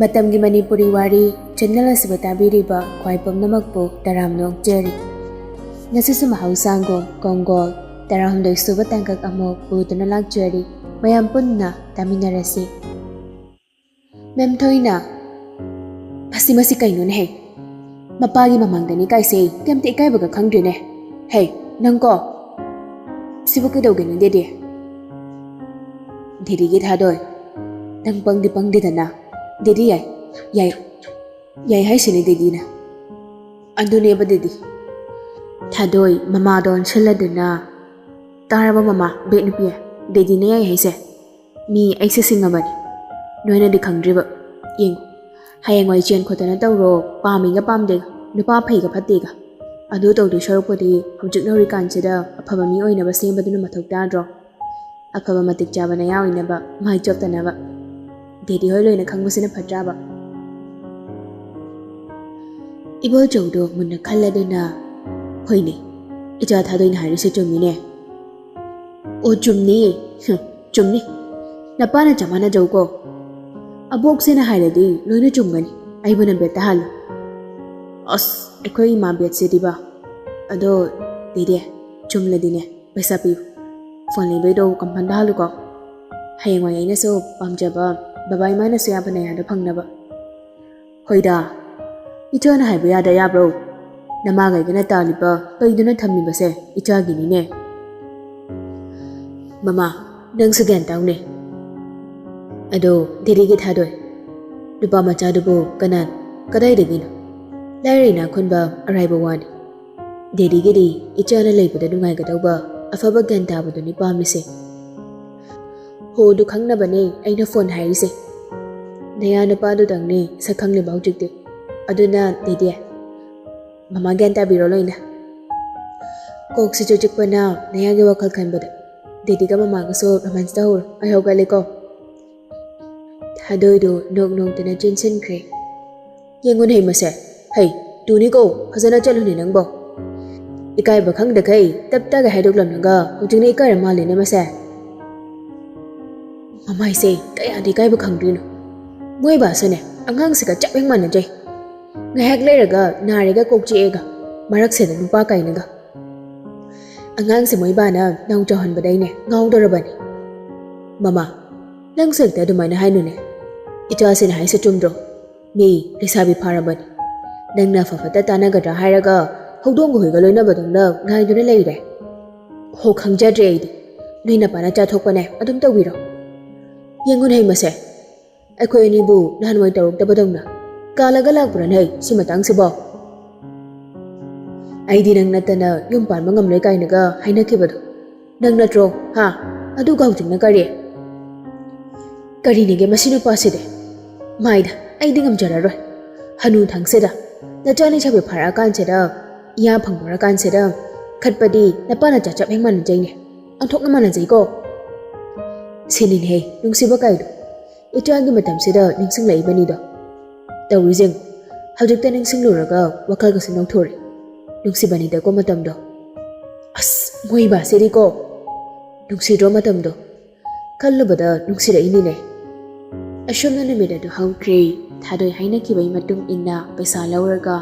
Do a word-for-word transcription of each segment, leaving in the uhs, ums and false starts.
ꯃꯇꯝꯒꯤ ꯃꯅꯤꯄꯨꯔꯤ ꯋꯥꯔꯤ ꯆꯦꯅꯦꯜ ꯑꯁꯤꯕꯨ ꯇꯥꯕꯤꯔꯤꯕ ꯈ꯭ꯋꯥꯏ ꯄꯨꯝꯅꯃꯛꯄꯨ ꯇꯔꯥꯝꯅ ꯑꯣꯛꯆꯔꯤ꯫ ꯉꯁꯤꯁꯨ ꯃꯍꯧꯁꯥꯒꯨꯝ ꯀꯣꯡꯒꯣꯜ ꯇꯔꯥꯍꯨꯝꯗꯣꯏ ꯁꯨꯕ ꯇꯥꯡꯀꯛ ꯑꯃꯨꯛ ꯄꯨꯗꯨꯅ ꯂꯥꯛꯆꯔꯤ꯫ ꯃꯌꯥꯝ ꯄꯨꯟꯅ ꯇꯥꯃꯤꯟꯅꯔꯁꯤ꯫ ꯃꯦꯝ ꯊꯣꯏꯅ, "ꯃꯁꯤ, ꯃꯁꯤ ꯀꯩꯅꯣꯅꯦꯍꯦ? ꯃꯄꯥꯒꯤ ꯃꯃꯥꯡꯗꯅꯤ ꯀꯥꯏꯁꯦ, ꯀꯩꯝꯇ ꯏꯀꯥꯏꯕꯒ ꯈꯪꯗ꯭ꯔꯦꯅꯦ꯫ ꯍꯦ, ꯅꯪꯀꯣ, ꯁꯤꯕꯨ ꯀꯩꯗꯧꯒꯦꯅꯦ ꯗꯦꯗꯤ?" "ꯗꯦꯗꯤꯒꯤ ꯊꯥꯗꯣꯏ, ꯅꯪ ꯄꯪꯗꯤ ꯄꯪꯗꯦꯗꯅ꯫ ꯗꯦꯗꯤ ꯌꯥꯏ, ꯌꯥꯏ, ꯌꯥꯏ ꯍꯥꯏꯁꯤꯅꯦ ꯗꯦꯗꯤꯅ꯫ ꯑꯗꯨꯅꯦꯕ ꯗꯦꯗꯤ꯫" ꯊꯥꯗꯣꯏ ꯃꯃꯥꯗ ꯑꯣꯟꯁꯤꯜꯂꯗꯨꯅ, "ꯇꯥꯔꯕ ꯃꯃꯥ, ꯕꯦꯠ ꯅꯨꯄꯤ? ꯗꯦꯗꯤꯅ ꯌꯥꯏ ꯍꯥꯏꯁꯦ꯫ ꯃꯤ ꯑꯩꯁꯦ ꯁꯤꯡꯉꯕꯅꯤ, ꯅꯣꯏꯅꯗꯤ ꯈꯪꯗ꯭ꯔꯤꯕ꯫ ꯌꯦꯡꯉꯨ, ꯍꯌꯦꯡꯋꯥꯏ ꯆꯦꯟ ꯈꯣꯠꯇꯅ ꯇꯧꯔꯣ, ꯄꯥꯝꯃꯤꯒ ꯄꯥꯝꯗꯦꯒ, ꯅꯨꯄꯥ ꯐꯩꯒ ꯐꯠꯇꯦꯒ, ꯑꯗꯨ ꯇꯧꯗꯣꯏ ꯁꯔꯨꯛꯄꯨꯗꯤ ꯍꯧꯖꯤꯛ ꯅꯧꯔꯤꯀꯥꯟꯁꯤꯗ ꯑꯐꯕ ꯃꯤ ꯑꯣꯏꯅꯕ ꯁꯦꯝꯕꯗꯨꯅ ꯃꯊꯧ ꯇꯥꯗ꯭ꯔꯣ? ꯑꯐꯕ ꯃꯇꯤꯛ ꯆꯥꯕ ꯅꯌꯥ ꯑꯣꯏꯅꯕ, ꯃꯥꯏ ꯆꯣꯞꯇꯅꯕ꯫ ꯗꯦꯗꯤ ꯍꯣꯏ ꯂꯣꯏꯅ ꯈꯪꯕꯁꯤꯅ ꯐꯠꯇ꯭ꯔꯥꯕ?" ꯏꯕꯣꯆꯧꯗꯣ ꯃꯨꯟꯅ ꯈꯜꯂꯗꯨꯅ, "ꯍꯣꯏꯅꯦ, ꯏꯆꯥ ꯊꯥꯗꯣꯏꯅ ꯍꯥꯏꯔꯤꯁꯦ ꯆꯨꯝꯃꯤꯅꯦ꯫ ꯑꯣ ꯆꯨꯝꯅꯤ, ꯍꯨꯝ, ꯆꯨꯝꯅꯤ꯫ ꯅꯄꯥꯅ ꯆꯞ ꯃꯥꯟꯅꯖꯧꯀꯣ꯫ ꯑꯕꯣꯛꯁꯤꯅ ꯍꯥꯏꯔꯗꯤ ꯂꯣꯏꯅ ꯆꯨꯝꯒꯅꯤ, ꯑꯩꯕꯨꯅ ꯕꯦꯠꯇ ꯍꯥꯜꯂꯨ꯫" "ꯑꯁ, ꯑꯩꯈꯣꯏ ꯏꯃꯥ ꯕꯦꯠꯁꯤꯗꯤꯕ꯫ ꯑꯗꯣ ꯗꯦꯗꯤ, ꯆꯨꯝꯂꯗꯤꯅꯦ, ꯄꯩꯁꯥ ꯄꯤꯌꯨ꯫ ꯐꯣꯟ ꯂꯩꯕꯩꯗꯣ ꯀꯝꯐꯟꯗ ꯍꯥꯜꯂꯨꯀꯣ꯫ ꯍꯌꯦꯡꯋꯥꯏ ꯑꯩꯅꯁꯨ ꯄꯥꯝꯖꯕ, ꯕꯕꯥ ꯏꯃꯥꯅꯁꯨ ꯌꯥꯕ ꯅꯌꯥꯗꯣ ꯐꯪꯅꯕ꯫" "ꯍꯣꯏꯗ, ꯏꯆꯥꯅ ꯍꯥꯏꯕ ꯌꯥꯗ ꯌꯥꯕ꯭ꯔꯣ? ꯅꯃꯥꯈꯩꯒꯤꯅ ꯇꯥꯜꯂꯤꯕ ꯄꯩꯗꯨꯅ ꯊꯝꯂꯤꯕꯁꯦ ꯏꯆꯥꯒꯤꯅꯤꯅꯦ꯫" "ꯃꯃꯥ, ꯅꯪꯁꯨ ꯒ꯭ꯌꯥꯟ ꯇꯥꯎꯅꯦ꯫ ꯑꯗꯣ ꯗꯦꯗꯤꯒꯤ ꯊꯥꯗꯣꯏ, ꯅꯨꯄꯥ ꯃꯆꯥꯗꯨꯕꯨ ꯀꯅꯥ, ꯀꯗꯥꯏꯗꯒꯤꯅꯣ? ꯂꯥꯏꯔ ꯏꯅꯥꯛ ꯈꯨꯟꯕ ꯑꯔꯥꯏꯕ ꯋꯥꯅꯤ꯫ ꯗꯦꯗꯤꯒꯤꯗꯤ ꯏꯆꯥꯅ ꯂꯩꯕꯗ ꯅꯨꯡꯉꯥꯏꯒꯗꯧꯕ, ꯑꯐꯕ ꯒ꯭ꯌꯥꯟ ꯇꯥꯕꯗꯨꯅꯤ ꯄꯥꯝꯃꯤꯁꯦ꯫" "ꯍꯣ, ꯑꯗꯨ ꯈꯪꯅꯕꯅꯦ ꯑꯩꯅ ꯐꯣꯟ ꯍꯥꯏꯔꯤꯁꯦ꯫ ꯅꯌꯥ ꯅꯨꯄꯥꯗꯨꯗꯪꯅꯦ ꯁꯛ ꯈꯪꯂꯤꯕ ꯍꯧꯖꯤꯛꯇꯤ꯫ ꯑꯗꯨꯅ ꯗꯦꯗꯤ, ꯃꯃꯥ ꯒ꯭ꯌꯥꯟ ꯇꯥꯕꯤꯔꯣ ꯂꯣꯏꯅ꯫ ꯀꯣꯛꯁꯤꯁꯨ ꯆꯤꯛꯄꯅ ꯅꯌꯥꯒꯤ ꯋꯥꯈꯜ ꯈꯟꯕꯗ ꯗꯦꯗꯤꯒ ꯃꯃꯥꯒꯁꯨ ꯔꯣꯃꯥꯟꯁ ꯇꯧꯍꯧꯔꯣ꯫ ꯑꯩ ꯍꯧꯒꯠꯂꯦꯀꯣ꯫" ꯊꯥꯗꯣꯏꯗꯨ ꯅꯣꯛ ꯅꯣꯛꯇꯅ ꯆꯦꯟꯁꯤꯟꯈ꯭ꯔꯦ꯫ "ꯌꯦꯡꯉꯨꯅꯦ ꯃꯁꯦ, ꯍꯩ, ꯇꯨꯅꯤꯀꯣ, ꯐꯖꯅ ꯆꯠꯂꯨꯅꯦ ꯅꯪꯕꯣ꯫ ꯏꯀꯥꯏꯕ ꯈꯪꯗꯈꯩ ꯇꯞ ꯇꯥꯒꯩ ꯍꯥꯏꯗꯣꯛꯂꯝꯂꯒ ꯍꯧꯖꯤꯛꯅ ꯏꯀꯥꯏꯔ ꯃꯥꯜꯂꯦꯅꯦ ꯃꯁꯦ꯫ ꯃꯃꯥꯏꯁꯦ ꯀꯌꯥꯗꯤ ꯏꯀꯥꯏꯕ ꯈꯪꯗ꯭ꯔꯤꯅꯣ꯫ ꯃꯣꯏ ꯕꯥꯁꯨꯅꯦ ꯑꯉꯥꯡꯁꯤꯒ ꯆꯞ ꯍꯦꯛ ꯃꯥꯟꯅꯖꯩ꯫ ꯉꯥꯏꯍꯥꯛ ꯂꯩꯔꯒ ꯅꯥꯔꯦꯒ ꯀꯣꯛ ꯆꯤꯛꯑꯦꯒ, ꯃꯔꯛꯁꯤꯗ ꯅꯨꯄꯥ ꯀꯥꯏꯅꯒ꯫ ꯑꯉꯥꯡꯁꯦ ꯃꯣꯏ ꯕꯥꯅ ꯅꯧ ꯆꯥꯎꯍꯟꯕꯗꯩꯅꯦ ꯉꯥꯎꯗꯣꯔꯕꯅꯤ꯫ ꯃꯃꯥ, ꯅꯪꯁꯨ ꯍꯦꯛꯇ ꯑꯗꯨꯃꯥꯏꯅ ꯍꯥꯏꯅꯨꯅꯦ꯫ ꯏꯆꯥꯁꯤꯅ ꯍꯥꯏꯁꯦ ꯆꯨꯝꯗ꯭ꯔꯣ? ꯃꯤ ꯂꯩꯁꯥꯕꯤ ꯐꯥꯔꯕꯅꯤ꯫ ꯅꯪꯅ ꯑꯐ ꯐꯠꯇ ꯇꯥꯟꯅꯒꯗ꯭ꯔꯥ ꯍꯥꯏꯔꯒ ꯍꯧꯗꯣꯡꯒ ꯍꯨꯏꯒ ꯂꯣꯏꯅꯕꯗꯧꯅ ꯉꯥꯏꯗꯨꯅ ꯂꯩꯔꯦ꯫ ꯍꯣ, ꯈꯪꯖꯗ꯭ꯔꯦ ꯑꯩꯗꯤ꯫ ꯅꯣꯏ ꯅꯄꯥꯅ ꯆꯥꯊꯣꯛꯄꯅꯦ ꯑꯗꯨꯝ ꯇꯧꯕꯤꯔꯣ꯫ ꯌꯦꯡꯉꯨꯅꯦ ꯍꯩ ꯃꯁꯦ, ꯑꯩꯈꯣꯏ ꯑꯅꯤꯕꯨ ꯅꯍꯥꯟꯋꯥꯏ ꯇꯧꯔꯛꯇꯕꯗꯧꯅ ꯀꯥꯜꯂꯒ ꯂꯥꯛꯄ꯭ꯔꯥꯅꯦ ꯁꯤ ꯃꯇꯥꯡꯁꯤꯕꯣ? ꯑꯩꯗꯤ ꯅꯪ ꯅꯠꯇꯅ ꯌꯨꯝ ꯄꯥꯟꯕ ꯉꯝꯂꯣꯏ ꯀꯥꯏꯅꯒ ꯍꯥꯏꯅꯈꯤꯕꯗꯣ ꯅꯪ ꯅꯠꯇ꯭ꯔꯣ? ꯍꯥ? ꯑꯗꯨꯒ ꯍꯧꯖꯤꯛꯅ ꯀꯔꯤ? ꯀꯔꯤꯅꯦꯒꯦ ꯃꯁꯤ ꯅꯨꯄꯥꯁꯤꯗꯤ? ꯃꯥꯏꯗ, ꯑꯩꯗꯤ ꯉꯝꯖꯔꯔꯣꯏ꯫ ꯍꯅꯨ ꯊꯪꯁꯤꯗ ꯅꯆꯥ ꯂꯩꯁꯥꯕꯤ ꯐꯥꯔꯛꯑꯀꯥꯟꯁꯤꯗ, ꯏꯌꯥ ꯐꯪꯉꯨꯔꯀꯥꯟꯁꯤꯗ ꯈꯠꯄꯗꯤ ꯅꯄꯥ ꯅꯆꯥ ꯆꯞ ꯍꯦꯛ ꯃꯥꯟꯅꯖꯩꯅꯦ꯫ ꯑꯣꯟꯊꯣꯛꯅ ꯃꯥꯟꯅꯖꯩꯀꯣ꯫ ꯁꯤꯅꯤꯅꯦꯍꯦ ꯅꯨꯡꯁꯤꯕ ꯀꯥꯏꯗꯣ꯫ ꯏꯆꯥꯒꯤ ꯃꯇꯝꯁꯤꯗ ꯅꯤꯡꯁꯤꯡꯂꯛꯏꯕꯅꯤꯗꯣ꯫ ꯇꯧꯔꯤꯁꯦ ꯌꯦꯡꯉꯨ, ꯍꯧꯖꯤꯛꯇ ꯅꯤꯡꯁꯤꯡꯂꯨꯔꯒ ꯋꯥꯈꯜꯒꯁꯦ ꯅꯧꯊꯣꯔꯦ꯫ ꯅꯨꯡꯁꯤꯕꯅꯤꯗꯀꯣ ꯃꯇꯝꯗꯣ꯫ ꯑꯁ, ꯃꯣꯏ ꯕꯥꯁꯤꯗꯤꯀꯣ꯫ ꯅꯨꯡꯁꯤꯗ꯭ꯔꯣ ꯃꯇꯝꯗꯣ? ꯈꯜꯂꯨꯕꯗ ꯅꯨꯡꯁꯤꯔꯛꯏꯅꯤꯅꯦ꯫ ꯑꯁꯨꯝꯅ ꯅꯨꯃꯤꯠ ꯑꯗꯨ ꯍꯧꯈ꯭ꯔꯦ꯫ ꯊꯥꯗꯣꯏ ꯍꯥꯏꯅꯈꯤꯕꯒꯤ ꯃꯇꯨꯡ ꯏꯟꯅ ꯄꯩꯁꯥ ꯂꯧꯔꯒ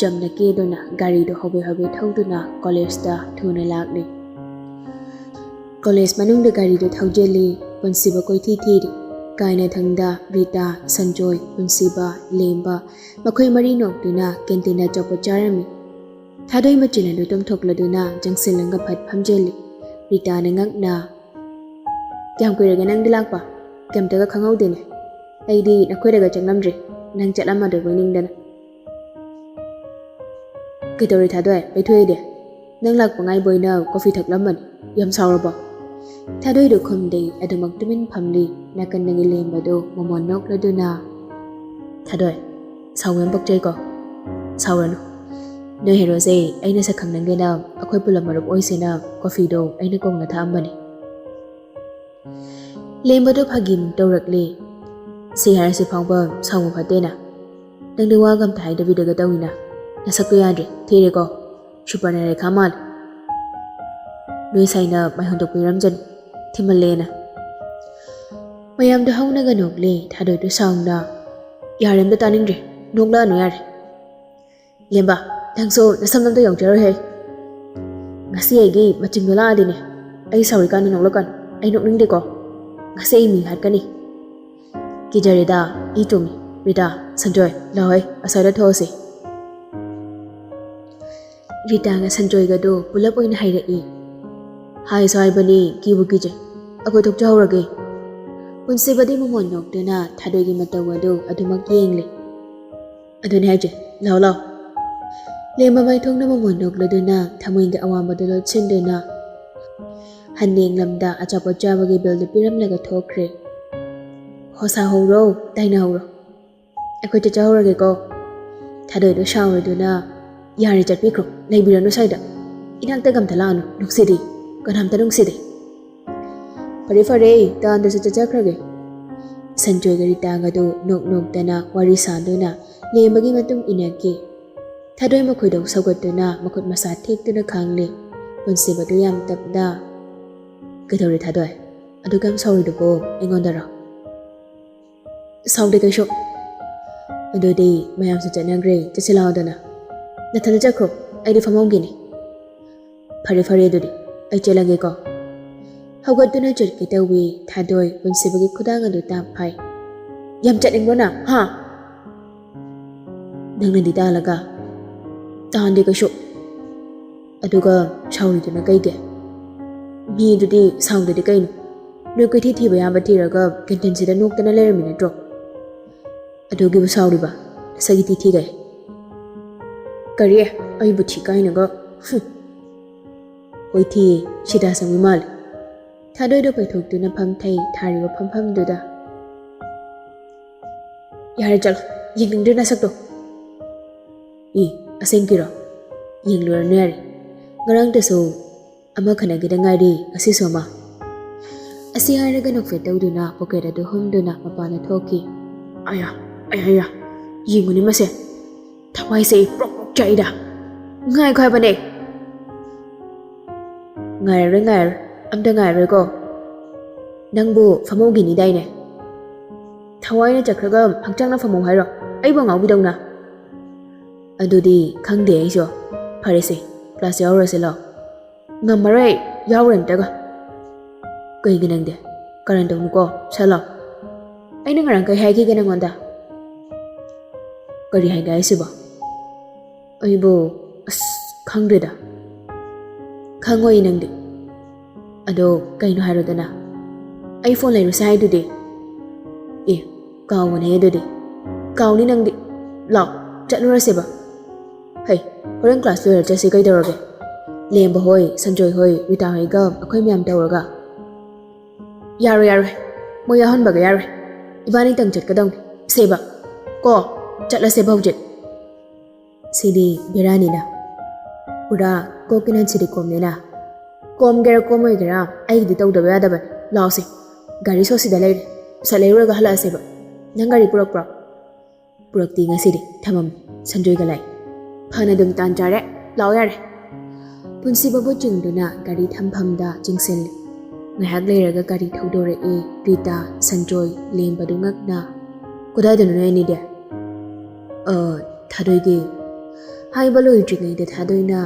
ꯆꯝꯅ ꯀꯦꯗꯨꯅ ꯒꯥꯔꯤꯗꯨ ꯍꯣꯕꯦ ꯍꯣꯕꯦ ꯊꯧꯗꯨꯅ ꯀꯣꯂꯦꯖꯇ ꯊꯨꯅ ꯂꯥꯛꯂꯤ꯫ ꯀꯣꯂꯦꯖ ꯃꯅꯨꯡꯗ ꯒꯥꯔꯤꯗꯨ ꯊꯧꯖꯤꯜꯂꯤ꯫ ꯄꯨꯟꯁꯤꯕ ꯀꯣꯏꯊꯤ ꯊꯤꯔꯤ꯫ ꯀꯥꯏꯅꯊꯪꯗ, ꯔꯤꯇꯥ, ꯁꯟꯖꯣꯏ, ꯄꯨꯟꯁꯤꯕ, ꯂꯦꯝꯕ, ꯃꯈꯣꯏ ꯃꯔꯤ ꯅꯣꯛꯇꯨꯅ ꯀꯦꯟꯇꯤꯟꯗ ꯑꯆꯥꯄꯣꯠ ꯆꯥꯔꯝꯃꯤ꯫ ꯊꯥꯗꯣꯏ ꯃꯆꯤꯟ ꯑꯗꯨ ꯇꯨꯝꯊꯣꯛꯂꯗꯨꯅ ꯆꯪꯁꯤꯜꯂꯒ ꯐꯠ ꯐꯝꯖꯤꯜꯂꯤ꯫ ꯔꯤꯇꯥꯅ ꯉꯛꯅ, "ꯀꯌꯥꯝ ꯀꯨꯏꯔꯒꯦ ꯅꯪꯗꯤ ꯂꯥꯛꯄ? ꯀꯩꯝꯇꯒ ꯈꯪꯍꯧꯗꯦꯅꯦ꯫ ꯑꯩꯗꯤ ꯅꯈꯣꯏꯗꯒ ꯆꯪꯂꯝꯗ꯭ꯔꯦ, ꯅꯪ ꯆꯠꯂꯝꯃꯗꯣꯏꯕꯣꯏ ꯅꯤꯡꯗꯅ꯫" "ꯀꯩꯗꯧꯔꯦ ꯊꯥꯗꯣꯏ, ꯄꯩꯊꯣꯛꯏꯗꯤ? ꯅꯪ ꯂꯥꯛꯄ ꯉꯥꯏꯕ ꯑꯣꯏꯅ ꯀꯣꯐꯤ ꯊꯛꯂꯝꯕꯅꯤ꯫ ꯌꯥꯝ ꯁꯥꯎꯔꯕꯣ?" ꯊꯥꯗꯣꯏꯗꯨ ꯈꯨꯝꯗꯦ, ꯑꯗꯨꯃꯛ ꯇꯨꯃꯤꯟ ꯐꯝꯂꯤ꯫ ꯅꯥꯀꯟꯗꯒꯤ ꯂꯦꯝꯕꯗꯨ ꯃꯃꯣꯟ ꯅꯣꯛꯂꯗꯨꯅ, "ꯊꯥꯗꯣꯏ, ꯁꯥꯎꯕ ꯌꯥꯝ ꯄꯛꯆꯩꯀꯣ꯫ ꯁꯥꯎꯔꯅꯨ꯫ ꯅꯣꯏ ꯍꯦꯔꯣꯁꯦ ꯑꯩꯅ ꯁꯛ ꯈꯪꯅꯤꯡꯒꯦꯅ ꯑꯩꯈꯣꯏ ꯄꯨꯂꯞ ꯃꯔꯨꯞ ꯑꯣꯏꯁꯦꯅ ꯀꯣꯐꯤꯗꯣ ꯑꯩꯅ ꯀꯣꯡꯅ ꯊꯛꯑꯝꯕꯅꯤ꯫" ꯂꯦꯝꯕꯗꯣ ꯐꯥꯒꯤ ꯑꯃꯨꯛ ꯇꯧꯔꯛꯂꯦ꯫ "ꯁꯤ ꯍꯥꯏꯔꯁꯤ ꯐꯥꯎꯕ ꯁꯥꯎꯕ ꯐꯠꯇꯦꯅ꯫ ꯅꯪꯗꯤ ꯋꯥꯒ ꯑꯝꯇ ꯍꯥꯏꯗꯕꯤꯗꯒ ꯇꯧꯏꯅ꯫ ꯅꯁꯛꯇꯣ ꯌꯥꯗ꯭ꯔꯦ, ꯊꯤꯔꯦꯀꯣ꯫ ꯁꯨꯄꯔꯅꯔꯦꯈꯥ ꯃꯥꯜꯂꯦ꯫ ꯅꯣꯏ ꯁꯥꯏꯅ ꯃꯥꯏ ꯍꯣꯟꯗꯣꯛꯄꯤꯔꯝꯖꯅꯤ, ꯊꯤꯃꯜꯂꯦꯅ꯫" ꯃꯌꯥꯝꯗꯣ ꯍꯧꯅꯒ ꯅꯣꯛꯂꯦ꯫ ꯊꯥꯗꯣꯏꯗꯣ ꯁꯥꯎꯅ, "ꯌꯥꯔꯦ, ꯑꯝꯇ ꯇꯥꯅꯤꯡꯗ꯭ꯔꯦ, ꯅꯣꯛꯂꯛꯑꯅꯨ ꯌꯥꯔꯦ꯫ ꯂꯦꯝꯕ, ꯅꯪꯁꯨ ꯅꯁꯝ ꯑꯝꯇ ꯌꯧꯖꯔꯣꯏꯍꯦ꯫ ꯉꯁꯤ ꯑꯩꯒꯤ ꯃꯆꯤꯡꯗꯣ ꯂꯥꯛꯑꯗꯤꯅꯦ, ꯑꯩ ꯁꯥꯎꯔꯤꯀꯥꯟꯗ ꯅꯣꯛꯂꯛꯀꯅꯨ꯫ ꯑꯩ ꯅꯣꯛꯅꯤꯡꯗꯦꯀꯣ꯫ ꯉꯁꯤ ꯑꯩ ꯃꯤ ꯍꯥꯠꯀꯅꯤ꯫ ꯀꯤꯖꯔꯦꯗ, ꯏ ꯇꯣꯡꯉꯤ꯫ ꯔꯤꯇꯥ, ꯁꯟꯖꯣꯏ, ꯂꯥꯛꯑꯣꯍꯦ, ꯑꯁ꯭ꯋꯥꯏꯗ ꯊꯣꯛꯑꯁꯤ꯫" ꯔꯤꯇꯥꯒ ꯁꯟꯖꯣꯏꯒꯗꯣ ꯄꯨꯂꯞ ꯑꯣꯏꯅ ꯍꯥꯏꯔꯛꯏ꯫ "ꯍꯥꯏꯁꯨ ꯍꯥꯏꯕꯅꯤ, ꯀꯤꯕꯨ ꯀꯤꯖꯩ꯫ ꯑꯩꯈꯣꯏ ꯊꯣꯛꯆꯍꯧꯔꯒꯦ꯫" ꯄꯨꯟꯁꯤꯕꯗꯤ ꯃꯃꯣꯟ ꯅꯣꯛꯇꯨꯅ ꯊꯥꯗꯣꯏꯒꯤ ꯃꯇꯧ ꯑꯗꯨ ꯑꯗꯨꯃꯛ ꯌꯦꯡꯂꯤ꯫ "ꯑꯗꯨꯅꯦ ꯍꯥꯏꯁꯦ, ꯂꯥꯛꯑꯣ, ꯂꯥꯛꯑꯣ꯫" ꯂꯦꯝꯕ ꯃꯥꯏꯊꯣꯡꯅ ꯃꯃꯣꯟ ꯅꯣꯛꯂꯗꯨꯅ ꯊꯃꯣꯏꯒꯤ ꯑꯋꯥꯡꯕꯗꯨ ꯂꯣꯠꯁꯤꯟꯗꯨꯅ ꯍꯟꯅꯦꯡꯂꯝꯗ ꯑꯆꯥꯄꯣꯠ ꯆꯥꯕꯒꯤ ꯕꯤꯜꯗꯨ ꯄꯤꯔꯝꯂꯒ ꯊꯣꯛꯈ꯭ꯔꯦ꯫ "ꯍꯣ, ꯁꯥꯍꯧꯔꯣ, ꯇꯥꯏꯅꯍꯧꯔꯣ꯫ ꯑꯩꯈꯣꯏ ꯆꯠꯆꯍꯧꯔꯒꯦꯀꯣ꯫" ꯊꯥꯗꯣꯏꯗꯣ ꯁꯥꯎꯔꯗꯨꯅ, "ꯌꯥꯔꯦ, ꯆꯠꯄꯤꯈ꯭ꯔꯣ, ꯂꯩꯕꯤꯔꯅꯨ ꯁ꯭ꯋꯥꯏꯗ꯫ ꯏꯅꯥꯛꯇꯒ ꯑꯝꯇ ꯂꯥꯛꯑꯅꯨ, ꯅꯨꯡꯁꯤꯗꯦ, ꯀꯅꯥꯝꯇ ꯅꯨꯡꯁꯤꯗꯦ꯫" "ꯐꯔꯦ, ꯐꯔꯦ, ꯇꯥꯟꯗꯁꯨ ꯆꯠꯆꯈ꯭ꯔꯒꯦ꯫" ꯁꯟꯖꯣꯏꯒ ꯔꯤꯇꯥꯒꯗꯨ ꯅꯣꯛ ꯅꯣꯛꯇꯅ ꯋꯥꯔꯤ ꯁꯥꯗꯨꯅ ꯂꯦꯝꯕꯒꯤ ꯃꯇꯨꯡ ꯏꯟꯅꯈꯤ꯫ ꯊꯥꯗꯣꯏ ꯃꯈꯣꯏꯗꯣ ꯁꯧꯒꯠꯇꯨꯅ ꯃꯈꯨꯠ ꯃꯁꯥ ꯊꯦꯛꯇꯨꯅ ꯈꯥꯡꯂꯦ꯫ ꯄꯨꯟꯁꯤꯕꯗꯨ ꯌꯥꯝ ꯇꯞꯅ, "ꯀꯩꯗꯧꯔꯦ ꯊꯥꯗꯣꯏ? ꯑꯗꯨꯛ ꯌꯥꯝ ꯁꯥꯎꯔꯤꯗꯨꯕꯨ ꯑꯩꯉꯣꯟꯗꯔꯣ?" "ꯁꯥꯎꯗꯦ ꯀꯩꯁꯨ꯫" "ꯑꯗꯨꯗꯤ ꯃꯌꯥꯝꯁꯨ ꯆꯠꯅꯈ꯭ꯔꯦ, ꯆꯠꯁꯤ ꯂꯥꯛꯑꯣꯗꯅ꯫ ꯅꯊꯟꯗ ꯆꯠꯈ꯭ꯔꯣ, ꯑꯩꯗꯤ ꯐꯝꯍꯧꯒꯦꯅꯦ꯫" "ꯐꯔꯦ, ꯐꯔꯦ, ꯑꯗꯨꯗꯤ ꯑꯩ ꯆꯠꯂꯒꯦꯀꯣ꯫" ꯍꯧꯒꯠꯇꯨꯅ ꯆꯠꯀꯦ ꯇꯧꯏ꯫ ꯊꯥꯗꯣꯏ ꯄꯨꯟꯁꯤꯕꯒꯤ ꯈꯨꯗꯥꯡ ꯑꯗꯨ ꯇꯥꯞ ꯐꯥꯏ꯫ "ꯌꯥꯝ ꯆꯠꯅꯤꯡꯕ꯭ꯔꯣ ꯅꯪ, ꯍꯥ? ꯅꯪꯅꯗꯤ ꯇꯥꯜꯂꯒ?" "ꯇꯥꯟꯗꯦ ꯀꯩꯁꯨ꯫" "ꯑꯗꯨꯒ ꯁꯥꯎꯔꯤꯗꯨꯅ ꯀꯩꯒꯤ? ꯃꯤꯗꯨꯗꯤ ꯁꯥꯎꯗꯗꯤ ꯀꯩꯅꯣ? ꯅꯣꯏ ꯀꯣꯏꯊꯤ ꯊꯤꯕ ꯌꯥꯕ ꯊꯤꯔꯒ ꯀꯦꯟꯇꯤꯟꯁꯤꯗ ꯅꯣꯛꯇꯅ ꯂꯩꯔꯝꯃꯤ ꯅꯠꯇ꯭ꯔꯣ? ꯑꯗꯨꯒꯤꯕꯨ ꯁꯥꯎꯔꯤꯕ? ꯁꯛ ꯏꯊꯤ ꯊꯤꯒꯩ꯫" "ꯀꯔꯤ? ꯑꯩꯕꯨ ꯊꯤ ꯀꯥꯏꯅꯒ? ꯍꯨꯝ꯫ ꯍꯣꯏ, ꯊꯤꯌꯦ, ꯁꯤꯗꯥ ꯁꯪꯕꯤ ꯃꯥꯜꯂꯦ꯫" ꯊꯥꯗꯣꯏꯗꯣ ꯄꯩꯊꯣꯛꯇꯨꯅ ꯐꯝꯊꯩ ꯊꯥꯔꯤꯕ ꯐꯝꯐꯝꯗꯨꯗ꯫ "ꯌꯥꯔꯦ, ꯆꯠꯂꯣ, ꯌꯦꯡꯅꯤꯡꯗ꯭ꯔꯦ ꯅꯁꯛꯇꯣ꯫" "ꯏ, ꯑꯁꯦꯡꯀꯤꯔꯣ? ꯌꯦꯡꯂꯨꯔꯅꯨ ꯌꯥꯔꯦ, ꯉꯔꯥꯡꯇꯁꯨ ꯑꯃ ꯈꯠꯅꯒꯦꯗ ꯉꯥꯏꯔꯤ, ꯉꯁꯤꯁꯨ ꯑꯃ꯫" ꯑꯁꯤ ꯍꯥꯏꯔꯒ ꯅꯣꯛꯐꯦꯠ ꯇꯧꯗꯨꯅ ꯄꯣꯀꯦꯠ ꯑꯗꯨ ꯍꯨꯝꯗꯨꯅ ꯃꯄꯥꯟꯗ ꯊꯣꯛꯈꯤ꯫ "ꯑꯌꯥ, ꯑꯌꯥ, ꯑꯌꯥ, ꯌꯦꯡꯉꯨꯅꯦ ꯃꯁꯦ, ꯊꯋꯥꯏꯁꯦ ꯄ꯭ꯔꯣꯛ ꯄ꯭ꯔꯣꯛ ꯆꯥꯛꯏꯗ꯫ ꯉꯥꯏꯈꯣ ꯍꯥꯏꯕꯅꯦ꯫" "ꯉꯥꯏꯔꯔꯣꯏ, ꯉꯥꯏꯔꯔꯣꯏ, ꯑꯝꯇ ꯉꯥꯏꯔꯔꯣꯏꯀꯣ꯫" "ꯅꯪꯕꯨ ꯐꯝꯍꯧꯈꯤꯅꯤꯗꯥꯏꯅꯦ? ꯊꯋꯥꯏꯅ ꯆꯠꯈ꯭ꯔꯒ ꯍꯛꯆꯥꯡꯅ ꯐꯝꯍꯧ ꯍꯥꯏꯔꯣ? ꯑꯩꯕꯨ ꯉꯥꯎꯕꯤꯗꯧꯅ?" "ꯑꯗꯨꯗꯤ ꯈꯪꯗꯦ ꯑꯩꯁꯨ꯫ ꯐꯔꯦꯁꯦ, ꯀ꯭ꯂꯥꯁ ꯌꯥꯎꯔꯨꯔꯁꯤ ꯂꯥꯛꯑꯣ꯫" "ꯉꯝꯃꯔꯣꯏ, ꯌꯥꯎꯔꯣꯏ ꯑꯝꯇꯒ꯫" "ꯀꯩꯒꯤ ꯅꯪꯗꯤ? ꯀꯔꯟ ꯇꯧꯅꯨꯀꯣ, ꯁꯠ ꯂꯥꯎ꯫" "ꯑꯩꯅ ꯉꯔꯥꯡ ꯀꯩ ꯍꯥꯏꯈꯤꯒꯦ ꯅꯪꯉꯣꯟꯗ?" "ꯀꯔꯤ ꯍꯥꯏꯒꯦ ꯍꯥꯏꯁꯤꯕꯣ?" "ꯑꯩꯕꯨ, ꯑꯁ, ꯈꯪꯗ꯭ꯔꯦꯗ꯫" "ꯈꯪꯉꯣꯏ ꯅꯪꯗꯤ꯫" "ꯑꯗꯣ ꯀꯩꯅꯣ ꯍꯥꯏꯔꯣꯗꯅ꯫" "ꯑꯩ ꯐꯣꯟ ꯂꯩꯔꯨꯁꯦ ꯍꯥꯏꯗꯨꯗꯤ꯫" "ꯑꯦ, ꯀꯥꯎꯕꯅꯦ ꯑꯗꯨꯗꯤ꯫" "ꯀꯥꯎꯅꯤ ꯅꯪꯗꯤ꯫ ꯂꯥꯛꯑꯣ, ꯆꯠꯂꯨꯔꯁꯦꯕ꯫" "ꯍꯩ, ꯍꯣꯔꯦꯟ ꯀ꯭ꯂꯥꯁ ꯂꯣꯏꯔ ꯆꯠꯁꯤ ꯀꯩꯗꯧꯔꯒꯦ? ꯂꯦꯝꯕ ꯍꯣꯏ, ꯁꯟꯖꯣꯏ ꯍꯣꯏ, ꯔꯤꯇꯥ ꯍꯣꯏꯒ ꯑꯩꯈꯣꯏ ꯃꯌꯥꯝ ꯇꯧꯔꯒ꯫" "ꯌꯥꯔꯣꯏ, ꯌꯥꯔꯣꯏ꯫ ꯃꯣꯏ ꯌꯥꯎꯍꯟꯕꯒ ꯌꯥꯔꯣꯏ꯫ ꯏꯕꯥꯅꯤꯇꯪ ꯆꯠꯀꯗꯧꯅꯤ꯫ ꯁꯦꯕ꯫ ꯀꯣ, ꯆꯠꯂꯁꯦꯕ ꯍꯧꯖꯤꯛ꯫" ꯁꯤꯗꯤ ꯕꯦꯔꯥꯅꯤꯅ꯫ ꯄꯨꯔꯥ ꯀꯣꯛꯀꯤ ꯅꯟꯁꯤꯗꯤ ꯀꯣꯝꯅꯤꯅ꯫ ꯀꯣꯝꯒꯦꯔꯥ ꯀꯣꯝꯃꯣꯏꯒꯦꯔꯥ ꯑꯩꯒꯤꯗꯤ ꯇꯧꯗꯕ ꯌꯥꯗꯕꯅꯤ꯫ ꯂꯥꯛꯑꯣꯁꯦ꯫ ꯒꯥꯔꯤ ꯁꯣ ꯁꯤꯗ ꯂꯩꯔꯦ꯫ ꯁꯠ ꯂꯩꯔꯨꯔꯒ ꯍꯜꯂꯛꯑꯁꯦꯕ꯫ ꯅꯪ ꯒꯥꯔꯤ ꯄꯨꯔꯛꯄ꯭ꯔꯣ? ꯄꯨꯔꯛꯇꯦ ꯉꯁꯤꯗꯤ, ꯊꯝꯃꯝꯃꯦ ꯁꯟꯖꯣꯏꯒ ꯂꯥꯛꯑꯦ꯫ ꯐꯅ ꯑꯗꯨꯝ ꯇꯥꯟ ꯆꯥꯔꯦ꯫ ꯂꯥꯛꯑꯣ ꯌꯥꯔꯦ꯫ ꯄꯨꯟꯁꯤꯕꯕꯨ ꯆꯤꯡꯗꯨꯅ ꯒꯥꯔꯤ ꯊꯝꯐꯝꯗ ꯆꯤꯡꯁꯤꯜꯂꯤ꯫ ꯉꯥꯏꯍꯥꯛ ꯂꯩꯔꯒ ꯒꯥꯔꯤ ꯊꯧꯗꯣꯔꯛꯑꯦ꯫ ꯔꯤꯇꯥ, ꯁꯟꯖꯣꯏ, ꯂꯦꯝꯕꯗꯨ ꯉꯛꯅ꯫ "ꯀꯗꯥꯏꯗꯅꯣ ꯅꯣꯏ ꯑꯅꯤꯗꯤ?" "ꯑ, ꯊꯥꯗꯣꯏꯒꯦ꯫" ꯍꯥꯏꯕ ꯂꯣꯏꯗ꯭ꯔꯤꯉꯩꯗ ꯊꯥꯗꯣꯏꯅ,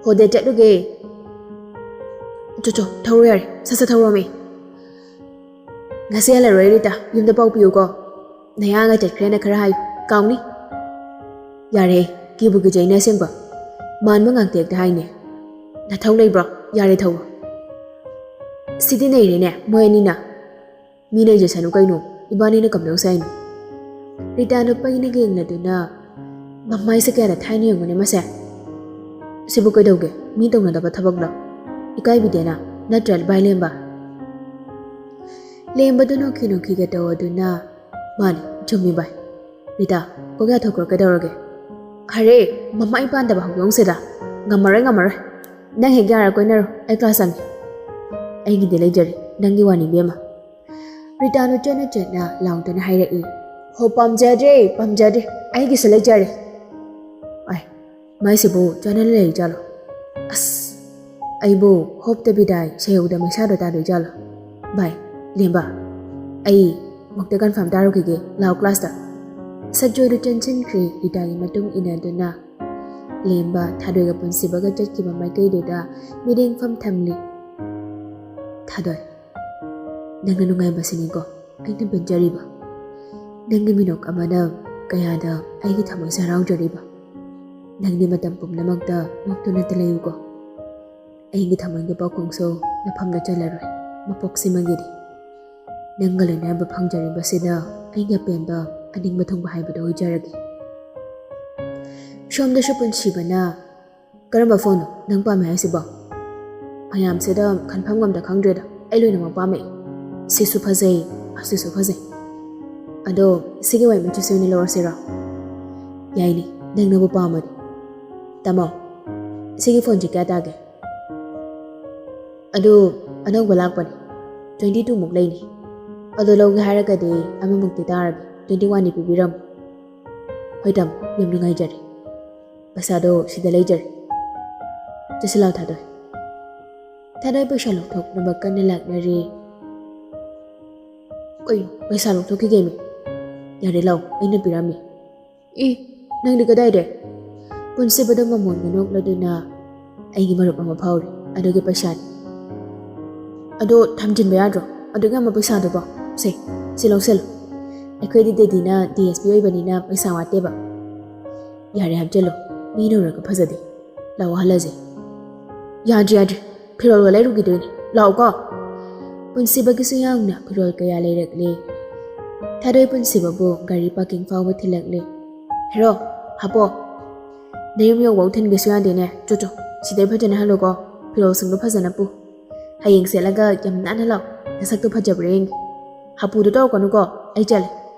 "ꯍꯣꯗꯦ ꯆꯠꯂꯨꯒꯦ꯫" "ꯆꯣ, ꯆꯣ, ꯊꯧꯔꯣ ꯌꯥꯔꯦ, ꯁꯠ ꯁꯠ ꯊꯧꯔꯣꯃꯤ꯫" "ꯉꯁꯤ ꯍꯜꯂꯔꯣꯏ ꯔꯤꯇꯥ, ꯌꯨꯝꯗ ꯄꯥꯎ ꯄꯤꯌꯨꯀꯣ꯫ ꯅꯌꯥꯒ ꯆꯠꯈ꯭ꯔꯦꯅ ꯈꯔ ꯍꯥꯏꯌꯨ, ꯀꯥꯎꯅꯤ꯫" "ꯌꯥꯔꯦ, ꯀꯤꯕꯨ ꯀꯤꯖꯩꯅꯦ ꯑꯁꯦꯡꯕ꯫ ꯃꯥꯟꯕ ꯉꯥꯛꯇ ꯍꯦꯛꯇ ꯍꯥꯏꯅꯦ꯫ ꯅꯊꯧ ꯂꯩꯕ꯭ꯔꯣ? ꯌꯥꯔꯦ, ꯊꯧꯔꯣ꯫" "ꯁꯤꯗꯤ ꯅꯩꯔꯦꯅꯦ, ꯃꯣꯏ ꯑꯅꯤꯅ꯫" "ꯃꯤ ꯂꯩꯖꯁꯅꯨ ꯀꯩꯅꯣ, ꯏꯕꯥꯅꯤꯅ ꯀꯝꯗꯧꯁꯦ ꯍꯥꯏꯅꯣ?" ꯔꯤꯇꯥꯅ ꯄꯩꯅ ꯌꯦꯡꯂꯗꯨꯅ, "ꯃꯃꯥꯏꯁꯦ ꯀꯌꯥꯗ ꯊꯥꯏꯅ ꯌꯦꯡꯉꯨꯅꯦ ꯃꯁꯦ꯫ ꯁꯤꯕꯨ ꯀꯩꯗꯧꯒꯦ? ꯃꯤ ꯇꯧꯅꯗꯕ ꯊꯕꯛꯂꯣ? ꯏꯀꯥꯏꯕꯤꯗꯦꯅ, ꯅꯠꯇ꯭ꯔ ꯚꯥꯏ ꯂꯦꯝꯕ?" ꯂꯦꯝꯕꯗꯨ ꯅꯣꯛꯈꯤ ꯅꯣꯛꯈꯤꯒ ꯇꯧꯗꯨꯅ, "ꯃꯥꯅꯤ, ꯆꯨꯝꯃꯤ ꯚꯥꯏ꯫ ꯔꯤꯇꯥ, ꯀꯣꯛ ꯌꯥꯊꯣꯛꯈ꯭ꯔꯣ ꯀꯩꯗꯧꯔꯒꯦ?" "ꯑꯔꯦ, ꯃꯃꯥꯏ ꯄꯥꯟꯗꯕ ꯍꯧꯗꯣꯡꯁꯤꯗ꯫ ꯉꯝꯃꯔꯣꯏ, ꯉꯝꯃꯔꯣꯏ꯫ ꯅꯪ ꯍꯦꯛ ꯌꯥꯔ ꯀꯣꯏꯅꯔꯣ, ꯑꯩ ꯀ꯭ꯂꯥꯁ ꯆꯪꯉꯦ꯫" "ꯑꯩꯒꯤꯗꯤ ꯂꯩꯖꯔꯦ, ꯅꯪꯒꯤ ꯋꯥꯅꯤ ꯏꯕꯦꯝꯃ꯫" ꯔꯤꯇꯥꯗꯨ ꯆꯦꯠꯅ ꯆꯦꯠꯅ ꯂꯥꯎꯗꯨꯅ ꯍꯥꯏꯔꯛꯏ, "ꯍꯣ, ꯄꯥꯝꯖꯗ꯭ꯔꯦ, ꯄꯥꯝꯖꯗ꯭ꯔꯦ, ꯑꯩꯒꯤꯁꯨ ꯂꯩꯖꯔꯦ꯫" ꯑꯥꯏ, ꯃꯥꯏꯁꯤꯕꯨ ꯆꯥꯟꯅꯅ ꯂꯩ ꯖꯥꯠꯂꯣ? ꯑꯁ, ꯑꯩꯕꯨ ꯍꯣꯞꯇ ꯕꯤꯗꯥꯏ ꯁꯦꯌꯧꯗ ꯃꯩꯁꯥꯗꯣ ꯇꯥꯗꯣꯏ ꯖꯥꯠꯂꯣ? ꯚꯥꯏ, "ꯂꯦꯝꯕ, ꯑꯩ ꯑꯃꯨꯛꯇ ꯀꯟꯐꯥꯔꯝ ꯇꯥꯔꯨꯈꯤꯒꯦ, ꯂꯥꯛꯑꯣ ꯀ꯭ꯂꯥꯁꯇ"꯫ ꯁꯠꯖꯣꯏꯗꯨ ꯆꯦꯟꯁꯤꯟꯈ꯭ꯔꯦ꯫ ꯏꯇꯥꯒꯤ ꯃꯇꯨꯡ ꯏꯟꯅꯗꯨꯅ ꯂꯦꯝꯕ ꯊꯥꯗꯣꯏꯒ ꯄꯨꯟꯁꯤꯕꯒ ꯆꯠꯈꯤꯕ ꯃꯥꯏꯀꯩꯗꯨꯗ ꯃꯤꯠꯌꯦꯡꯐꯝ ꯊꯝꯂꯤ꯫ "ꯊꯥꯗꯣꯏ, ꯅꯪꯅ ꯅꯨꯡꯉꯥꯏꯕꯁꯤꯅꯤꯀꯣ ꯑꯩꯅ ꯄꯦꯟꯖꯔꯤꯕ꯫ ꯅꯪꯒꯤ ꯃꯤꯅꯣꯛ ꯑꯃꯅ ꯀꯌꯥꯗ ꯑꯩꯒꯤ ꯊꯃꯣꯏꯁꯦ ꯍꯔꯥꯎꯖꯔꯤꯕ꯫ ꯅꯪꯗꯤ ꯃꯇꯝ ꯄꯨꯝꯅꯃꯛꯇ ꯅꯣꯛꯇꯨꯅꯇ ꯂꯩꯌꯨꯀꯣ꯫ ꯑꯩꯒꯤ ꯊꯃꯣꯏꯒꯤ ꯄꯥꯎꯈꯣꯡꯁꯨ ꯅꯐꯝꯗ ꯆꯜꯂꯔꯣꯏ ꯃꯄꯣꯛꯁꯤꯃꯒꯤꯗꯤ꯫ ꯅꯪꯒ ꯂꯣꯏꯅꯔꯕ ꯐꯪꯖꯔꯤꯕꯁꯤꯗ ꯑꯩꯒꯤ ꯑꯄꯦꯟꯕ ꯑꯅꯤꯡꯕ ꯊꯨꯡꯕ ꯍꯥꯏꯕꯗꯨ ꯑꯣꯏꯖꯔꯒꯦ"꯫ ꯁꯣꯝꯗꯁꯨ ꯄꯨꯟꯁꯤꯕꯅ, "ꯀꯔꯝꯕ ꯐꯣꯟꯅꯣ ꯅꯪ ꯄꯥꯝꯃꯦ ꯍꯥꯏꯁꯤꯕꯣ? ꯃꯌꯥꯝꯁꯤꯗ ꯈꯟꯐꯝ ꯑꯝꯇ ꯈꯪꯗ꯭ꯔꯦꯗ, ꯑꯩ ꯂꯣꯏꯅꯃꯛ ꯄꯥꯝꯃꯛꯏ꯫ ꯁꯤꯁꯨ ꯐꯖꯩ, ꯑꯁꯤꯁꯨ ꯐꯖꯩ꯫ ꯑꯗꯣ ꯁꯤꯒꯤ ꯋꯥꯏ ꯃꯆꯨꯁꯦ ꯑꯣꯏꯅ ꯂꯧꯔꯁꯤꯔꯣ?" "ꯌꯥꯏꯅꯦ, ꯅꯪꯅꯕꯨ ꯄꯥꯝꯃꯗꯤ꯫ ꯇꯥꯃꯣ, ꯁꯤꯒꯤ ꯐꯣꯟꯁꯦ ꯀꯌꯥ ꯇꯥꯒꯦ?" "ꯑꯗꯨ ꯑꯅꯧꯕ ꯂꯥꯛꯄꯅꯦ, ꯇ꯭ꯋꯦꯟꯇꯤ ꯇꯨ ꯃꯨꯛ ꯂꯩꯅꯤ꯫ ꯑꯗꯣ ꯂꯧꯒꯦ ꯍꯥꯏꯔꯒꯗꯤ ꯑꯃꯃꯨꯛꯇꯤ ꯇꯥꯔꯒꯦ, ꯇ꯭ꯋꯦꯟꯇꯤ ꯋꯥꯟꯗꯤ ꯄꯤꯕꯤꯔꯝꯃꯣ"꯫ "ꯍꯣꯏ ꯇꯥꯃꯣ, ꯌꯥꯝ ꯅꯨꯡꯉꯥꯏꯖꯔꯦ꯫ ꯄꯩꯁꯥꯗꯣ ꯁꯤꯗ ꯂꯩꯖꯔꯦ꯫ ꯆꯠꯁꯤ ꯂꯥꯎ ꯊꯥꯗꯣꯏ"꯫ ꯊꯥꯗꯣꯏ ꯄꯩꯁꯥ ꯂꯧꯊꯣꯛꯅꯕ ꯀꯟꯅ ꯂꯥꯛꯅꯔꯤ꯫ "ꯀꯩꯅꯣ, ꯄꯩꯁꯥ ꯂꯧꯊꯣꯛꯈꯤꯒꯦꯃꯤ"꯫ "ꯌꯥꯔꯦ ꯂꯥꯎ, ꯑꯩꯅ ꯄꯤꯔꯝꯃꯤ"꯫ "ꯏ, ꯅꯪꯗꯤ ꯀꯗꯥꯏꯗ?" ꯄꯨꯟꯁꯤꯕꯗ ꯃꯃꯣꯟꯒ ꯅꯣꯛꯂꯗꯨꯅ, "ꯑꯩꯒꯤ ꯃꯔꯨꯞ ꯑꯃ ꯐꯥꯎꯔꯤ, ꯑꯗꯨꯒꯤ ꯄꯩꯁꯥꯅꯤ"꯫ "ꯑꯗꯣ ꯊꯝꯖꯤꯟꯕ ꯌꯥꯗ꯭ꯔꯣ? ꯑꯗꯨꯛ ꯌꯥꯝꯕ ꯄꯩꯁꯥꯗꯨꯕꯣ? ꯁꯦ, ꯁꯤ ꯂꯧꯁꯜꯂꯨ꯫ ꯑꯩꯈꯣꯏꯗꯤ ꯗꯦꯗꯤꯅ ꯗꯤ ꯑꯦꯁ ꯄꯤ ꯑꯣꯏꯕꯅꯤꯅ ꯄꯩꯁꯥ ꯋꯥꯠꯇꯦꯕ"꯫ "ꯌꯥꯔꯦ, ꯍꯥꯞꯆꯜꯂꯨ꯫ ꯃꯤꯅ ꯎꯔꯒ ꯐꯖꯗꯦ꯫ ꯂꯥꯛꯑꯣ, ꯍꯜꯂꯁꯦ"꯫ "ꯌꯥꯗ꯭ꯔꯦ, ꯌꯥꯗ꯭ꯔꯦ꯫ ꯐꯤꯔꯣꯜꯒ ꯂꯩꯔꯨꯈꯤꯗꯣꯏꯅꯦ꯫ ꯂꯥꯛꯑꯣꯀꯣ"꯫ ꯄꯨꯟꯁꯤꯕꯒꯤꯁꯨ ꯌꯥꯎꯅ ꯐꯤꯔꯣꯜ ꯀꯌꯥ ꯂꯩꯔꯛꯂꯦ꯫ ꯊꯥꯗꯣꯏ ꯄꯨꯟꯁꯤꯕꯕꯨ ꯒꯥꯔꯤ ꯄꯥꯔꯀꯤꯡ ꯐꯥꯎꯕ ꯊꯤꯜꯂꯛꯂꯦ꯫ "ꯍꯦꯔꯣ, ꯍꯥꯞꯄꯣ"꯫ "ꯅꯌꯨꯝ ꯌꯧꯕꯧ ꯊꯤꯟꯒꯦꯁꯨ ꯌꯥꯗꯦꯅꯦ꯫ ꯆꯣ, ꯆꯣ, ꯁꯤꯗꯩ ꯐꯖꯅ ꯍꯜꯂꯨꯀꯣ꯫ ꯐꯤꯔꯣꯜꯁꯤꯡꯗꯣ ꯐꯖꯅ ꯄꯨ꯫ ꯍꯌꯦꯡ ꯁꯦꯠꯂꯒ ꯌꯥꯝ ꯅꯥꯟꯅ ꯂꯥꯛꯑꯣ꯫ ꯅꯁꯛꯇꯣ ꯐꯖꯕ꯭ꯔꯥ ꯌꯦꯡꯒꯦ꯫ ꯍꯥꯄꯨꯗꯣ ꯇꯧꯔꯛꯀꯅꯨꯀꯣ, ꯑꯩ ꯆꯠꯂꯦ꯫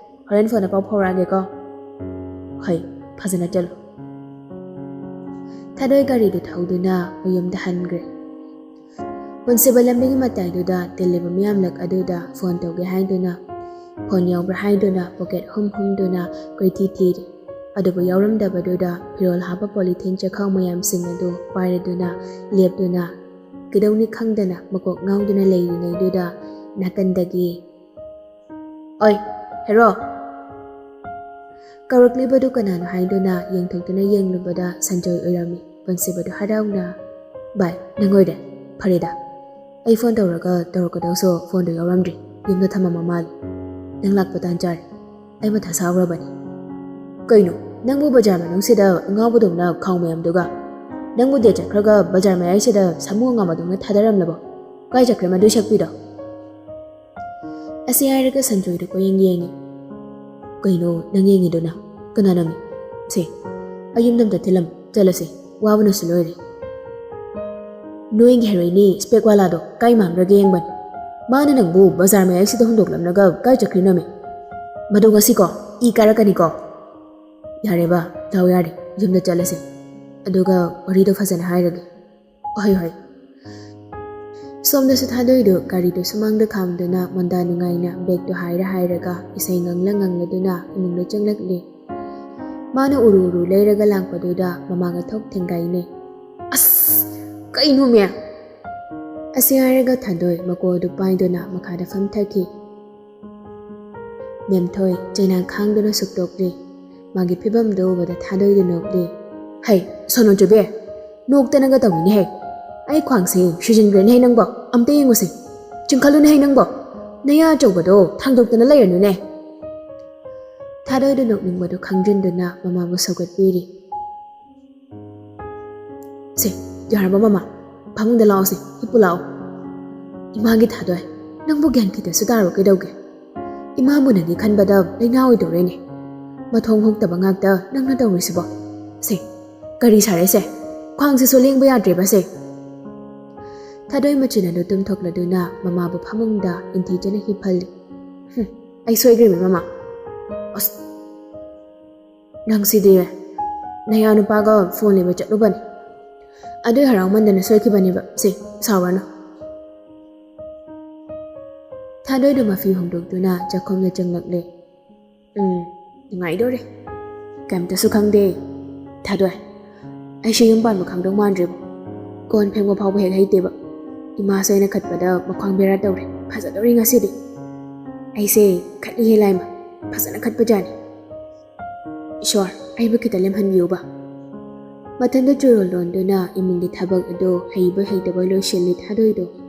ꯍꯣꯔꯦꯟ ꯐꯣꯟꯗ ꯄꯥꯎ ꯐꯥꯎꯔꯛꯑꯒꯦꯀꯣ"꯫ "ꯍꯣꯏ, ꯐꯖꯅ ꯆꯠꯂꯨ"꯫ ꯊꯥꯗꯣꯏ ꯒꯥꯔꯤꯗꯨ ꯊꯧꯗꯨꯅ ꯃꯌꯨꯝꯗ ꯍꯟꯈ꯭ꯔꯦ꯫ ꯄꯨꯟꯁꯤꯕ ꯂꯝꯕꯤꯒꯤ ꯃꯇꯥꯏꯗꯨꯗ ꯇꯤꯜꯂꯤꯕ ꯃꯤꯌꯥꯝꯂꯛ ꯑꯗꯨꯗ ꯐꯣꯟ ꯇꯧꯒꯦ ꯍꯥꯏꯗꯨꯅ, ꯐꯣꯟ ꯌꯥꯎꯕ꯭ꯔꯥ ꯍꯥꯏꯗꯨꯅ ꯄꯣꯀꯦꯠ ꯍꯨꯝ ꯍꯨꯝꯗꯨꯅ ꯀꯣꯏꯊꯤ ꯊꯤꯔꯤ꯫ ꯑꯗꯨꯕꯨ ꯌꯥꯎꯔꯝꯗꯕꯗꯨꯗ ꯐꯤꯔꯣꯜ ꯍꯥꯞꯄ ꯄꯣꯂꯤꯊꯤꯟ ꯆꯦꯈꯥꯎ ꯃꯌꯥꯝꯁꯤꯡ ꯑꯗꯨ ꯄꯥꯏꯔꯗꯨꯅ ꯂꯦꯞꯇꯨꯅ, ꯀꯩꯗꯧꯅꯤ ꯈꯪꯗꯅ ꯃꯀꯣꯛ ꯉꯥꯎꯗꯨꯅ ꯂꯩꯔꯤꯉꯩꯗꯨꯗ ꯅꯥꯀꯟꯗꯒꯤ, "ꯑꯣꯏ, ꯍꯦꯔꯣ!" ꯀꯧꯔꯛꯂꯤꯕꯗꯨ ꯀꯅꯥꯅꯣ ꯍꯥꯏꯗꯨꯅ ꯌꯦꯡꯊꯣꯛꯇꯨꯅ ꯌꯦꯡꯂꯨꯕꯗ ꯁꯟꯖꯣꯏ ꯑꯣꯏꯔꯝꯃꯤ꯫ ꯄꯨꯟꯁꯤꯕꯗꯨ ꯍꯔꯥꯎꯅ, "ꯚꯥꯏ, ꯅꯪ ꯑꯣꯏꯔꯦ? ꯐꯔꯦꯗ꯫ ꯑꯩ ꯐꯣꯟ ꯇꯧꯔꯒ ꯇꯧꯔꯛꯀꯗꯧꯁꯨ ꯐꯣꯟꯗꯣ ꯌꯥꯎꯔꯝꯗ꯭ꯔꯤ, ꯌꯨꯝꯗ ꯊꯝꯃꯝꯕ ꯃꯥꯜꯂꯦ꯫ ꯅꯪ ꯂꯥꯛꯄ ꯇꯥꯟ ꯆꯥꯔꯦ꯫ ꯑꯩ ꯃꯊꯥ ꯁꯥꯈ꯭ꯔꯕꯅꯤ꯫" "ꯀꯩꯅꯣ, ꯅꯪꯕꯨ ꯕꯖꯥꯔ ꯃꯅꯨꯡꯁꯤꯗ ꯑꯉꯥꯎꯕꯗꯧꯅ ꯈꯥꯎ ꯃꯌꯥꯝꯗꯨꯒ? ꯅꯪꯕꯨ ꯗꯦꯠ ꯆꯠꯈ꯭ꯔꯒ ꯕꯖꯥꯔ ꯃꯌꯥꯏꯁꯤꯗ ꯁꯥꯃꯨ ꯑꯉꯥꯃꯗꯧꯅ ꯊꯥꯗꯔꯝꯂꯕꯣ? ꯀꯥꯏ ꯆꯠꯈ꯭ꯔꯦ ꯃꯗꯨꯏ ꯁꯛꯄꯤꯗꯣ?" ꯑꯁꯤ ꯍꯥꯏꯔꯒ ꯁꯟꯖꯣꯏꯗ ꯀꯣꯏꯌꯦꯡ ꯌꯦꯡꯉꯤ꯫ "ꯀꯩꯅꯣ ꯅꯪ ꯌꯦꯡꯉꯤꯗꯨꯅ? ꯀꯅꯥ ꯅꯪꯉꯤ? ꯁꯦ, ꯑꯩ ꯌꯨꯝꯗ ꯑꯝꯇ ꯊꯤꯜꯂꯝꯃꯨ, ꯆꯠꯂꯁꯦ, ꯋꯥꯕꯅꯁꯨ ꯂꯣꯏꯔꯦ꯫" "ꯅꯣꯏꯒꯤ ꯍꯦꯔꯣꯏꯅꯤ ꯏꯁꯄꯦꯛ ꯋꯥꯂꯥꯗꯣ ꯀꯥꯏ ꯃꯥꯡꯈ꯭ꯔꯒꯦ ꯌꯦꯡꯕꯅꯤ꯫ ꯃꯥꯅ ꯅꯪꯕꯨ ꯕꯖꯥꯔ ꯃꯌꯥꯏꯁꯤꯗ ꯍꯨꯟꯗꯣꯛꯂꯝꯂꯒ ꯀꯥꯏ ꯆꯠꯈ꯭ꯔꯤꯅꯣꯃꯤ? ꯃꯗꯨ ꯉꯁꯤꯀꯣ ꯏ ꯀꯥꯔꯛꯀꯅꯤꯀꯣ꯫" "ꯌꯥꯔꯦꯕ, ꯂꯥꯎ ꯌꯥꯔꯦ, ꯌꯨꯝꯗ ꯆꯠꯂꯁꯦ꯫ ꯑꯗꯨꯒ ꯋꯥꯔꯤꯗꯣ ꯐꯖꯅ ꯍꯥꯏꯔꯒꯦ꯫" "ꯍꯣꯏ, ꯍꯣꯏ꯫" ꯁꯣꯝꯗꯁꯨ ꯊꯥꯗꯣꯏꯗꯨ ꯒꯥꯔꯤꯗꯨ ꯁꯨꯃꯥꯡꯗ ꯈꯥꯝꯗꯨꯅ ꯃꯣꯟꯗꯥ ꯅꯨꯡꯉꯥꯏꯅ ꯕꯦꯒꯇꯨ ꯍꯥꯏꯔ ꯍꯥꯏꯔꯒ ꯏꯁꯩ ꯉꯪꯂ ꯉꯪꯂꯗꯨꯅ ꯏꯃꯨꯡꯗ ꯆꯪꯂꯛꯂꯤ꯫ ꯃꯥꯅ ꯎꯔꯨ ꯎꯔꯨ ꯂꯩꯔꯒ ꯂꯥꯛꯄꯗꯨꯗ ꯃꯃꯥꯡꯗ ꯊꯣꯛ ꯊꯦꯡꯒꯥꯏꯅꯩ꯫ "ꯑꯁ! ꯀꯩꯅꯣꯃꯦ?" ꯑꯁꯤ ꯍꯥꯏꯔꯒ ꯊꯥꯗꯣꯏ ꯃꯀꯣꯛ ꯑꯗꯨ ꯄꯥꯏꯗꯨꯅ ꯃꯈꯥꯗ ꯐꯝꯊꯈꯤ꯫ ꯃꯦꯝꯊꯣꯏ ꯆꯩꯅꯥ ꯈꯥꯡꯗꯨꯅ ꯁꯨꯛꯇꯣꯛꯂꯤ꯫ ꯃꯥꯒꯤ ꯐꯤꯕꯝꯗꯨ ꯎꯕꯗ ꯊꯥꯗꯣꯏꯗꯨ ꯅꯣꯛꯂꯤ꯫ "ꯍꯩ, ꯁꯣꯅꯣ ꯆꯨꯕꯤ, ꯅꯣꯛꯇꯅꯒ ꯇꯧꯏꯅꯦ ꯍꯩ꯫ ꯑꯩ ꯈ꯭ꯋꯥꯡꯁꯦ ꯁꯤꯖꯤꯟꯈ꯭ꯔꯦꯅꯦ ꯍꯩ ꯅꯪꯕꯣ꯫ ꯑꯝꯇ ꯌꯦꯡꯉꯨꯁꯦ꯫ ꯆꯤꯡꯈꯠꯂꯨꯅꯦ ꯍꯩ ꯅꯪꯕꯣ꯫ ꯅꯌꯥ ꯑꯆꯧꯕꯗꯣ ꯊꯥꯡꯗꯣꯛꯇꯅ ꯂꯩꯔꯅꯨꯅꯦ꯫" ꯊꯥꯗꯣꯏꯗꯨ ꯅꯣꯛꯅꯤꯡꯕꯗꯨ ꯈꯪꯖꯤꯟꯗꯨꯅ ꯃꯃꯥꯕꯨ ꯁꯧꯒꯠꯄꯤꯔꯤ꯫ "ꯁꯦ, ꯌꯥꯔꯕ ꯃꯃꯥ? ꯐꯃꯨꯡꯗ ꯂꯥꯛꯑꯣꯁꯦ, ꯍꯤꯞꯄꯨ ꯂꯥꯛꯑꯣ꯫" "ꯏꯃꯥꯒꯤ ꯊꯥꯗꯣꯏ, ꯅꯪꯕꯨ ꯒ꯭ꯌꯥꯟ ꯈꯤꯇꯁꯨ ꯇꯥꯔꯣ ꯀꯩꯗꯧꯒꯦ? ꯏꯃꯥꯕꯨ ꯅꯪꯒꯤ ꯈꯟꯕꯗ ꯂꯩꯅꯥ ꯑꯣꯏꯗꯧꯔꯦꯅꯦ꯫ ꯃꯊꯣꯡ ꯍꯨꯛꯇꯕ ꯉꯥꯛꯇ ꯅꯪꯅ ꯇꯧꯔꯤꯁꯤꯕꯣ꯫ ꯁꯦ, ꯀꯔꯤ ꯁꯥꯔꯦꯁꯦ? ꯈ꯭ꯋꯥꯡꯁꯤꯁꯨ ꯂꯦꯡꯕ ꯌꯥꯗ꯭ꯔꯦꯕꯁꯦ꯫" ꯊꯥꯗꯣꯏ ꯃꯆꯤꯟ ꯑꯗꯨ ꯇꯨꯝꯊꯣꯛꯂꯗꯨꯅ ꯃꯃꯥꯕꯨ ꯐꯃꯨꯡꯗ ꯏꯟꯊꯤꯖꯅ ꯍꯤꯞꯍꯜꯂꯤ꯫ "ꯍꯨꯝ, ꯑꯩ ꯁꯣꯏꯈ꯭ꯔꯦꯃꯤ ꯃꯃꯥ꯫ ꯑꯁ, ꯅꯪꯁꯤꯗꯤ ꯅꯌꯥ ꯅꯨꯄꯥꯒ ꯐꯣꯟ ꯂꯩꯕ ꯆꯠꯂꯨꯕꯅꯤ꯫ ꯑꯗꯨꯏ ꯍꯔꯥꯎꯃꯟꯗꯅ ꯁꯣꯏꯈꯤꯕꯅꯦꯕ꯫ ꯁꯦ, ꯁꯥꯎꯔꯅꯨ꯫" ꯊꯥꯗꯣꯏꯗꯨ ꯃꯐꯤ ꯍꯣꯡꯗꯣꯛꯇꯨꯅ ꯆꯥꯛꯈꯨꯝꯗ ꯆꯪꯂꯛꯂꯦ꯫ "ꯎꯝ, ꯅꯨꯡꯉꯥꯏꯗꯣꯔꯦ꯫ ꯀꯩꯝꯇꯁꯨ ꯈꯪꯗꯦ꯫ ꯊꯥꯗꯣꯏ, ꯑꯩꯁꯦ ꯌꯨꯝ ꯄꯥꯟꯕ ꯈꯪꯗꯧ ꯃꯥꯟꯗ꯭ꯔꯦꯕ꯫ ꯀꯣꯟ ꯐꯦꯡꯕ ꯐꯥꯎꯕ ꯍꯦꯛ ꯍꯩꯇꯦꯕ꯫ ꯏꯃꯥꯁꯦ ꯑꯩꯅ ꯈꯠꯄꯗ ꯃꯈ꯭ꯋꯥꯡ ꯕꯦꯔꯥ ꯇꯧꯔꯦ꯫ ꯐꯖꯗꯧꯔꯤ ꯉꯁꯤꯗꯤ꯫ ꯑꯩꯁꯦ ꯈꯠꯂꯤꯍꯦ ꯂꯥꯏꯃ, ꯐꯖꯅ ꯈꯠꯄꯖꯥꯠꯅꯤ꯫ ꯏꯁꯣꯔ, ꯑꯩꯕꯨ ꯈꯤꯇ ꯂꯦꯝꯍꯟꯕꯤꯌꯨꯕ꯫ ꯃꯊꯟꯇ ꯆꯣꯔꯣꯜ ꯂꯣꯟꯗꯨꯅ ꯏꯃꯨꯡꯒꯤ ꯊꯕꯛ ꯑꯗꯨ ꯍꯩꯕꯣꯏ ꯍꯩꯇꯕꯣꯏ ꯂꯣꯏꯁꯤꯜꯂꯤ ꯊꯥꯗꯣꯏꯗꯣ꯫